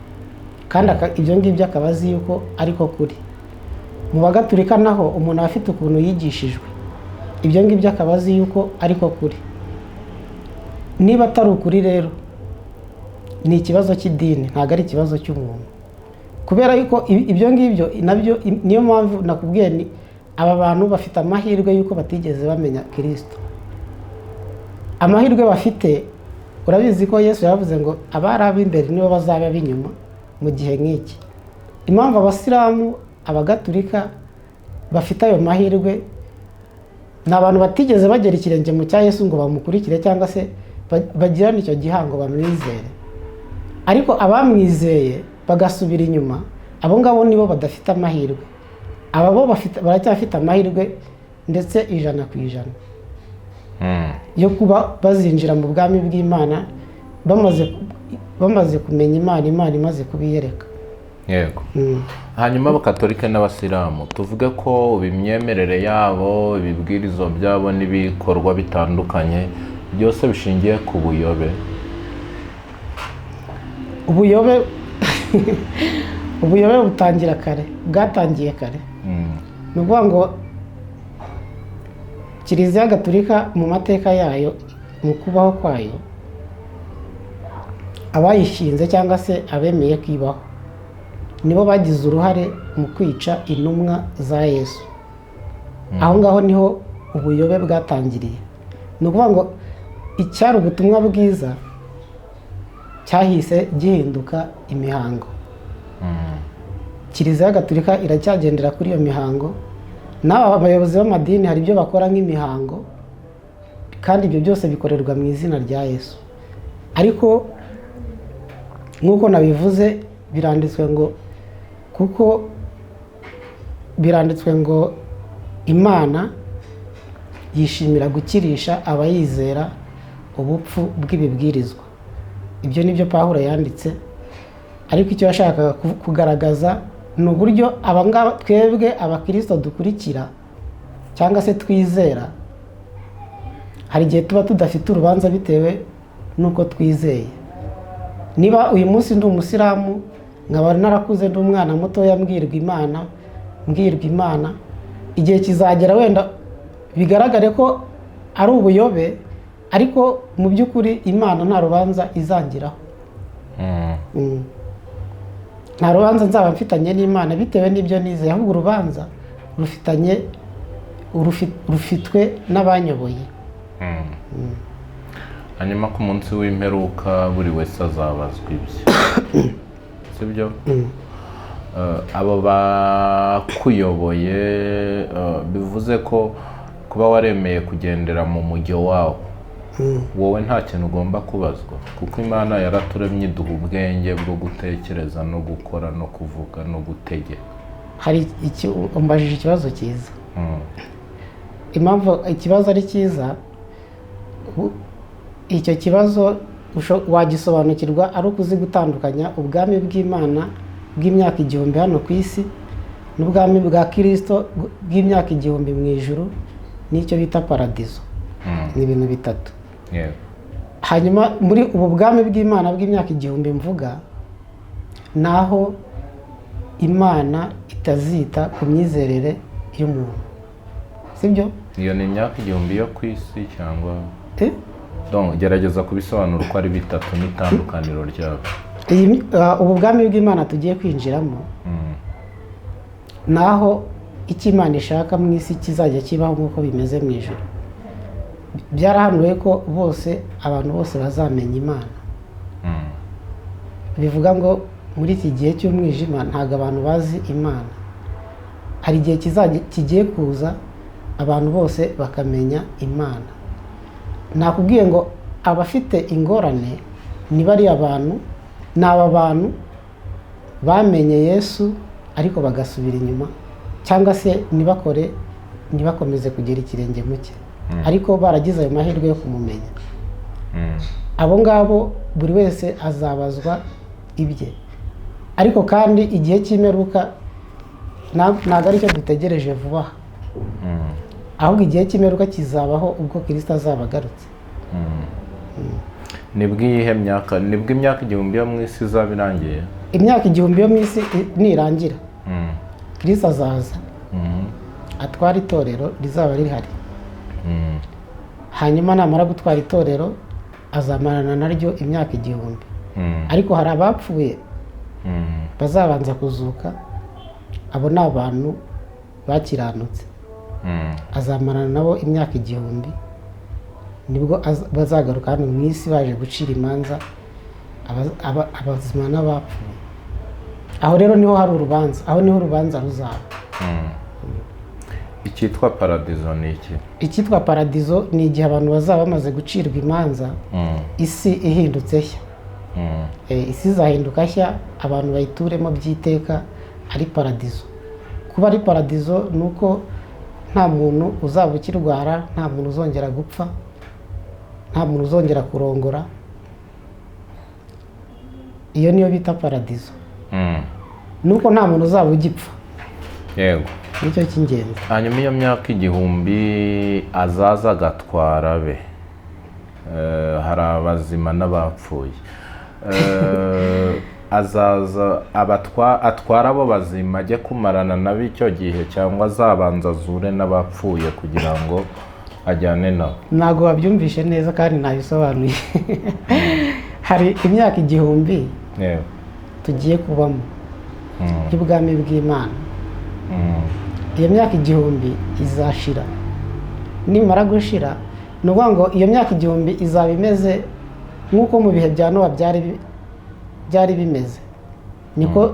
kandi ibyo ngibyo akaba azi yuko ariko kuri. Mu bagatulika naho umuntu aba afite ukuntu yigishijwe, ibyo ngibyo akaba azi yuko ariko kuri. Niba atari ukuri rero ni ikibazo cy'idini, ntabwo ari ikibazo cy'umuntu. Kubera yuko ibyo ngibyo nabyo, niyo mpamvu nakubwiye ni aba bantu bafite amahirwe yuko batigeze bamenya Kirisito. Amahirwe bafite, urabizi ko Yesu yavuze ngo abari ab'imbere nibo bazaba ab'inyuma mu gihe nk'iki. Impamvu abasilamu, abagatulika bafite ayo mahirwe, ni abantu batigeze bagera ikirenge mu cya Yesu ngo bamukurikire cyangwa se bagirane icyo gihango bamwizere. Ariko abamwizeye bagasubira inyuma, abo ngabo nibo badafite amahirwe. Aba bo baracyafite amahirwe ndetse 100% yo kuba bazinjira mu bwami bw'Imana bamaze kumenya Imana, Imana imaze kubiyereka. Yego. Hanyuma abakatolika n'abasilamu, tuvuge ko imyemerere yabo, ibibwirizo byabo n'ibikorwa bitandukanye byose bishingiye ku buyobe. Ubuyobe butangira kare, bwatangiye kare. Ni ukuvuga ngo Kiliziya Gatolika mu mateka yayo, mu kubaho kwayo, abayishinze cyangwa se abemeye kwibaho nibo bagize uruhare mu kwica intumwa za Yesu. Aho ngaho niho ubuyobe bwatangiriye. Ni ukuvuga ngo icyari ubutumwa bwiza cyahise gihinduka imihango. Kiliziya Gatolika iracyagendera kuri iyo mihango. N'aba bayobozi b'amadini hari ibyo bakora nk'imihango, kandi ibyo byose bikorerwa mu izina rya Yesu. Ariko nk'uko nabivuze, biranditswe ngo, kuko biranditswe ngo Imana yishimira gukirisha abayizera ubupfu bw'ibibwirizwa. Ibyo ni byo Pawulo yanditse, ariko icyo yashakaga kugaragaza ni uburyo abangaba twebwe abakirisito dukurikira cyangwa se twizera, hari igihe tuba tudafite urubanza bitewe n'uko twizeye. Niba uyu munsi ndi umusilamu, nkaba narakuze ndi umwana mutoya mbwirwa Imana, igihe kizagera wenda bigaragare ko ari ubuyobe, ariko mu by'ukuri Imana nta rubanza izangiraho. Nta rubanza nzaba mfitanye n'Imana bitewe n'ibyo nizeye, ahubwo urubanza rufitwe n'abanyoboye. Hanyuma ku munsi w'imperuka buri wese azabazwa ibye, sibyo? Abo bakuyoboye, bivuze ko kuba waremeye kugendera mu mujyo wawo, wowe nta kintu ugomba kubazwa, kuko Imana yaraturemye iduha ubwenge bwo gutekereza no gukora no kuvuga no gutegeka. Hari umbajije ikibazo cyiza. Impamvu ikibazo ari cyiza, icyo kibazo wagisobanukirwa ari uko uzi gutandukanya ubwami bw'Imana bw'imyaka 1000 hano ku isi n'ubwami bwa Kirisito bw'imyaka 1000 mu ijuru, n'icyo bita paradizo. Ni ibintu bitatu. Hanyuma muri ubu bwami bw'Imana bw'imyaka 1000 mvuga, naho Imana itazita ku myizerere y'umuntu, sibyo? Iyo ni imyaka 1000 yo ku isi cyangwa? Gerageza kubisobanura uko ari bitatu n'itandukaniro ryabo. Ubu bwami bw'Imana tugiye kwinjiramo, naho icyo Imana ishaka mu isi kizajya kibaho nk'uko bimeze mu ijuru. Byarahanuwe ko bose, abantu bose bazamenya Imana. Bivuga ngo muri iki gihe cy'umwijima ntabwo abantu bazi Imana. Hari igihe kigiye kuza abantu bose bakamenya Imana. Nakubwiye ngo abafite ingorane ni bariya bantu, ni aba bantu bamenye Yesu ariko bagasubira inyuma, cyangwa se ntibakomeze kugera ikirenge mu cye, ariko baragize ayo mahirwe yo kumumenya. Abo ngabo buri wese azabazwa ibye. Ariko kandi igihe cy'imperuka ntabwo aricyo dutegereje vuba aha, ahubwo igihe cy'imperuka kizabaho ubwo Kirisito azaba agarutse. Nibwo iyihe myaka? Nibwo imyaka 1000 yo mu isi izaba irangiye? Imyaka 1000 yo mu isi nirangira, Kirisito azaza atwara itorero rizaba rihari. Hanyuma namara gutwara itorero azamarana naryo imyaka 1000. Ariko hari abapfuye bazabanza kuzuka, abo ni abantu bakiranutse. Azamarana nabo imyaka 1000, nibwo bazagaruka hano mu isi baje gucira imanza abazima n'abapfuye. Aho rero niho hari urubanza, aho niho urubanza ruzaba. Icyitwa paradizo ni iki? Icyitwa paradizo ni igihe abantu bazaba bamaze gucirwa imanza, isi ihindutse nshya. Isi izahinduka nshya, abantu bayituremo by'iteka ari paradizo. Kuba ari paradizo ni uko nta muntu uzaba ukirwara, nta muntu uzongera gupfa, nta muntu uzongera kurongora. Iyo niyo bita paradizo. Nuko nta muntu uzaba ugipfa. Yego. Nicyo cy'ingenzi. Hanyuma iyo myaka 1000 azaza agatwara be, hari abazima n'abapfuye. Azaza atwara abo bazima ajye kumarana nabo icyo gihe, cyangwa azabanza azure n'abapfuye kugira ngo ajyane nabo? Ntabwo wabyumvishe neza kandi nabisobanuye. Hari imyaka 1000 tugiye kubamo y'ubwami bw'Imana. Iyo myaka 1000 izashira. Nimara gushira, ni ukuvuga ngo iyo myaka 1000 izaba imeze nk'uko mu bihe bya Nowa byari bimeze, niko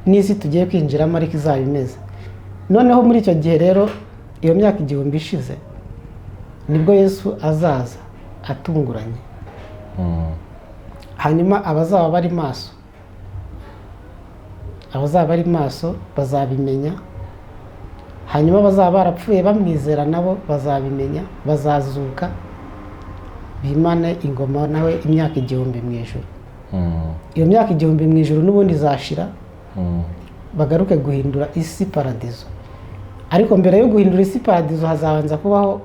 n'isi tugiye kwinjiramo ariko izaba imeze. Noneho muri icyo gihe rero, iyo myaka 1000 ishize, nibwo Yesu azaza atunguranye. Hanyuma abazaba bari maso, bazabimenya. Hanyuma abazaba barapfuye bamwizera nabo bazabimenya, bazazuka bimane ingoma nawe imyaka 1000 mu ijuru. Iyo myaka 1000 mu ijuru n'ubundi izashira, bagaruke guhindura isi paradizo. Ariko mbere yo guhindura isi paradizo hazabanza kubaho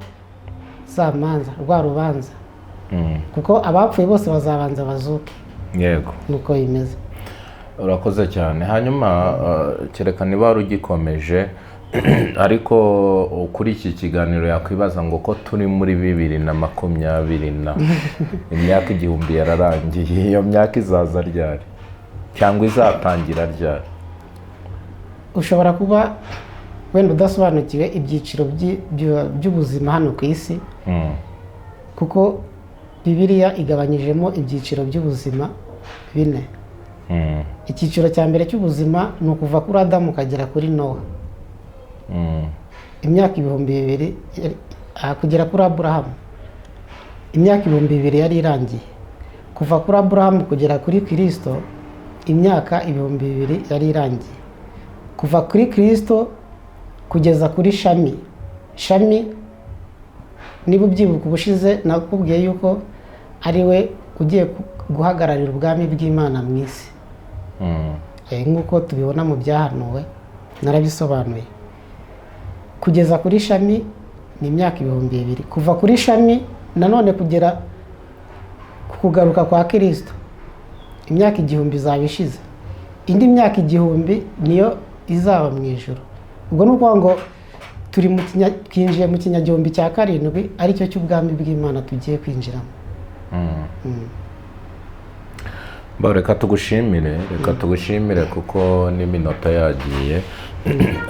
za manza, rwa rubanza, kuko abapfuye bose bazabanza bazuke. Yego. Nuko bimeze. Urakoze cyane. Hanyuma kereka niba wari ugikomeje, ariko kuri iki kiganiro yakwibaza ngo ko turi muri 2020 imyaka 1000 yararangiye, iyo myaka izaza ryari cyangwa izatangira ryari? Ushobora kuba wenda udasobanukiwe ibyiciro by'ubuzima hano ku isi, kuko Bibiliya igabanyijemo ibyiciro by'ubuzima 4. Icyiciro cya mbere cy'ubuzima ni ukuva kuri Adamu ukagera kuri Nowa, imyaka 2000 kugera kuri Aburahamu, imyaka 2000 yari irangiye. Kuva kuri Aburahamu kugera kuri Kristo, imyaka 2000 yari irangiye. Kuva kuri Kristo kugeza kuri Shami. Shami, niba ubyibuka ubushize nakubwiye yuko ari we ugiye guhagararira ubwami bw'Imana mu isi. Nk'uko tubibona mu byahanuwe, narabisobanuye. Kugeza kuri Shami ni imyaka 2000. Kuva kuri Shami nanone kugera ku kugaruka kwa Kristo, imyaka 1000 izaba ishize. Indi myaka 1000 niyo izaba mu ijuru. Ubwo ni ukuvuga ngo turi twinjiye mu kinyagihumbi cya 7, aricyo cy'ubwami bw'Imana tugiye kwinjiramo. Reka tugushimire, kuko n'iminota yagiye.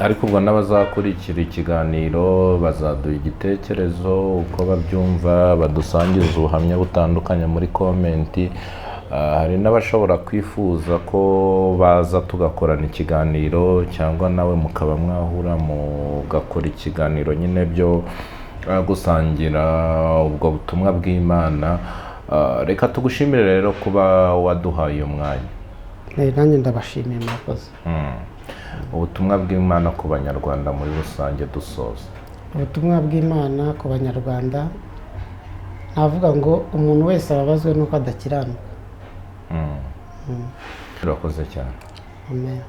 Ariko ubwo n'abazakurikira ikiganiro bazaduha igitekerezo uko babyumva, badusangiza ubuhamya butandukanye muri komenti. Hari n'abashobora kwifuza ko baza tugakorana ikiganiro, cyangwa nawe mukaba mwahura mugakora ikiganiro nyine byo gusangira ubwo butumwa bw'Imana. Reka tugushimire rero kuba waduhaye umwanya. Nanjye ndabashimiye, murakoze. Ubutumwa bw'Imana ku Banyarwanda muri rusange dusoza. Ubutumwa bw'Imana ku Banyarwanda Navuga ngo umuntu wese ababazwe n'uko adakiranuka. Urakoze cyane. Amen.